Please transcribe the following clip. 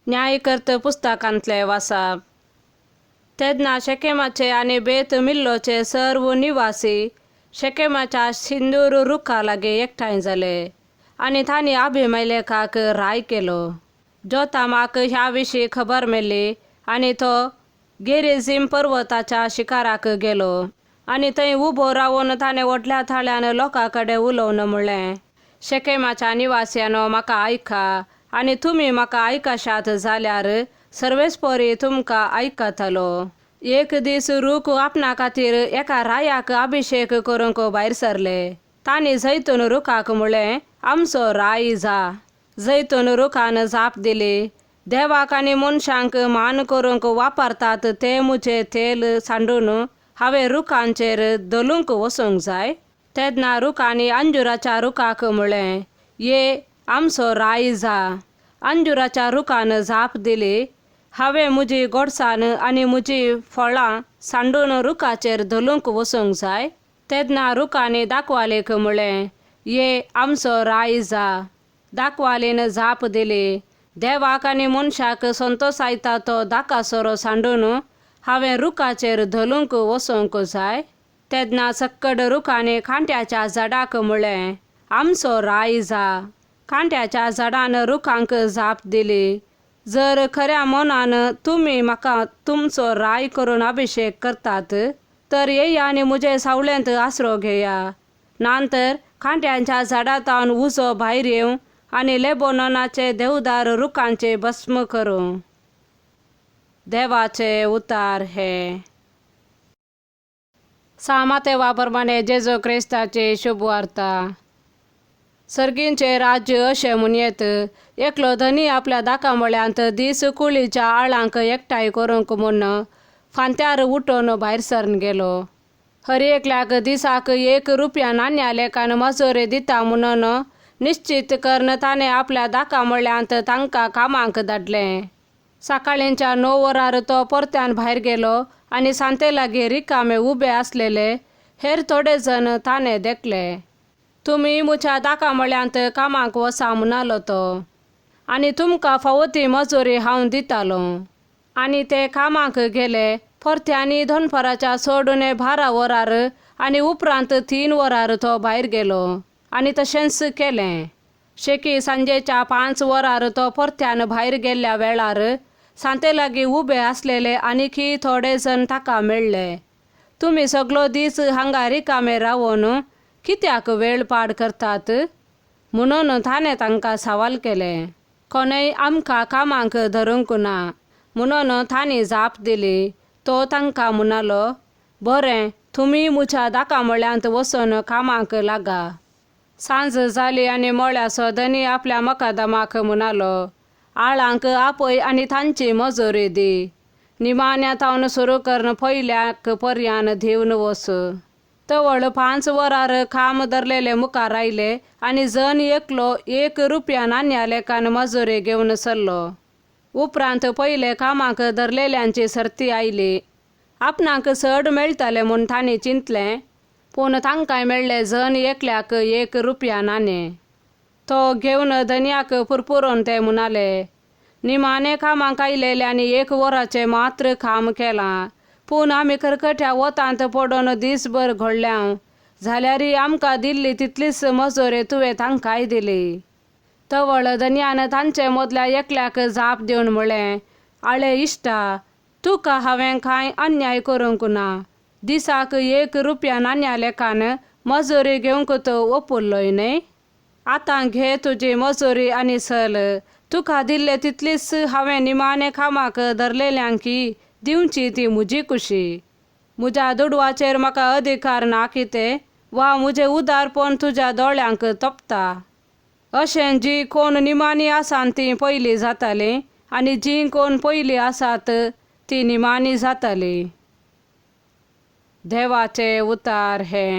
न्यायकर्त पुस्तकांतलें वाचप. तेन्ना शेकेमाचे आनी बेत मिल्लोचे सर्व निवासी शेकेमाच्या सिंदूर रुखा लागीं एकठांय जाले आनी तांणी अभिमेलेकाक राय केलो. जोतामाक ह्या विशीं खबर मेळ्ळी आनी तो गेरिझीम पर्वताच्या शिकाराक गेलो आनी थंय उबो रावन ताणें व्हडल्या थाळ्यान लोकां कडेन उलोवन म्हणलें, शेकेमाच्या निवासियांनो, म्हाका आयका आनी तुमी म्हाका आयकशात जाल्यार सर्वेस्पोरी तुमकां आयकतलो. एक दीस रूख आपणा खातीर एका रायाक अभिशेक करूंक भायर सरले. तांणी जैतून रुखाक म्हणलें, आमचो राय जा. जैतून रुखान जाप दिली, देवाक आनी मनशांक मान करूंक वापरतात ते म्हजें तेल सांडून हांवें रुखांचेर धोलूंक वचूंक जाय? तेन्ना रुखांनी अंजुराच्या रुखाक म्हणलें, ये आमचो राय जा. अंजुराच्या रुखान जाप दिली, हांवें म्हजी गोडसाण आनी म्हजी फळां सांडून रुखाचेर धोलूंक वचूंक जाय? तेन्ना रुखांनी दाखवालेक म्हणलें, ये आमचो राय जा. दाखवालेन जाप दिली, देवाक आनी मनशाक संतोसायता तो दाकासरो सांडून हांवें रुखाचेर धोलूंक वचूंक जाय? तेन्ना सक्कड रुखांनी कांट्याच्या झाडाक म्हणलें, आमचो राय जा. कांट्याच्या झाडान रुखांक जाप दिली, जर खऱ्या मनान तुमी म्हाका तुमचो राय करून अभिशेक करतात तर येया आनी म्हजे सावळेंत आसरो घेया. ना तर कांट्यांच्या झाडां तावन उजो भायर येवं आनी लेबोनोनाचे देवदार रुखांचे भस्म करूं. देवाचे उतार हे. सामातेवा प्रमाणे जेजू क्रिस्ताची शुभवार्ता. सर्गींचे राज्य अशें म्हणयेत, एकलो धनी आपल्या दाकामळ्यांत दीस कुळीच्या आळांक एकठांय करूंक म्हूण फांत्यार उठोवन भायर सरन गेलो. हर एकल्याक दिसाक एक रुपया नाण्या लेखान मजुरी दिता म्हणून निश्चीत करून ताणें आपल्या दाकामळ्यांत तांकां कामाक धाडलें. सकाळींच्या 9 वरार तो परत्यान भायर गेलो आनी सांते लागीं रिकामे उबे आसलेले हेर थोडे जण ताणें देखले. तुमी म्हज्या दाकामळ्यांत कामाक वसा म्हणालो तो, आनी तुमकां फावो ती मजुरी हांव दितालो. आनी ते कामाक गेले. परत्यानी दनपाराच्या सोडून 12 वरार आनी उपरांत 3 वरार तो भायर गेलो आनी तशेंच केलें. शेकी सांजेच्या 5 वरार तो परत्यान भायर गेल्ल्या वेळार सांते लागीं उबे आसलेले आनीकय थोडे जण ताका मेळ्ळे. तुमी सगलो दीस हांगा रिकामे रावन कित्याक वेळ पाड करतात म्हणून ताणें तांकां सवाल केलें. कोणेय आमकां कामाक धरूंक ना म्हणून तांणी जाप दिली. तो तांकां म्हणालो, बरें, तुमी म्हज्या दाकामळ्यांत वचून कामाक लागा. सांज जाली आनी मळ्याचो धनी आपल्या मकादमाक म्हणालो, आळांक आपय आनी तांची मजुरी दी. निमाण्या तावन सुरू करून पयल्याक पर्यान दिवन वच. तवळ 5 वरार काम धरलेले मुखार आयले आनी जण एकलो 1 रुपया नाण्या लेखान मजुरी घेवन सरलो. उपरांत पयले कामाक धरलेल्यांची सर्ती आयली. आपणाक चड मेळटलें म्हूण तांणी चिंतलें, पूण तांकांय मेळ्ळें जण एकल्याक 1 रुपया नाणें. तो घेवन धनयाक पुरपुरून ते म्हणाले, निमाणे कामाक आयलेल्यांनी 1 वराचें मात्र काम केलां, पूण आमी करकट्या वतांत पडून दीसभर घोळ्ळ्यांव, जाल्यारय आमकां दिल्ली तितलीच मजुरी तुवें तांकांय दिली. तवळ धनयान तांचे मदल्या एकल्याक जाप दिवन म्हणलें, आळे इश्टा, तुका हांवें कांय अन्याय करूंक ना. दिसाक 1 रुपया नाण्या लेखान मजुरी घेवंक तूं ओपुल्लोय न्हय? आतां घे तुजी मजुरी आनी चल. तुका दिल्ले तितलीच हांवें निमाणे कामाक धरलेल्यांकी दिवची ती म्हजी खुशी. म्हज्या दुडवाचेर म्हाका अधिकार ना कितें, वा म्हजें उदारपण तुज्या दोळ्यांक तोपता? अशें जी कोण निमाणी आसात तीं पयलीं जातालीं आनी जीं कोण पयलीं आसात तीं निमाणी जातालीं. देवाचे उतार हे.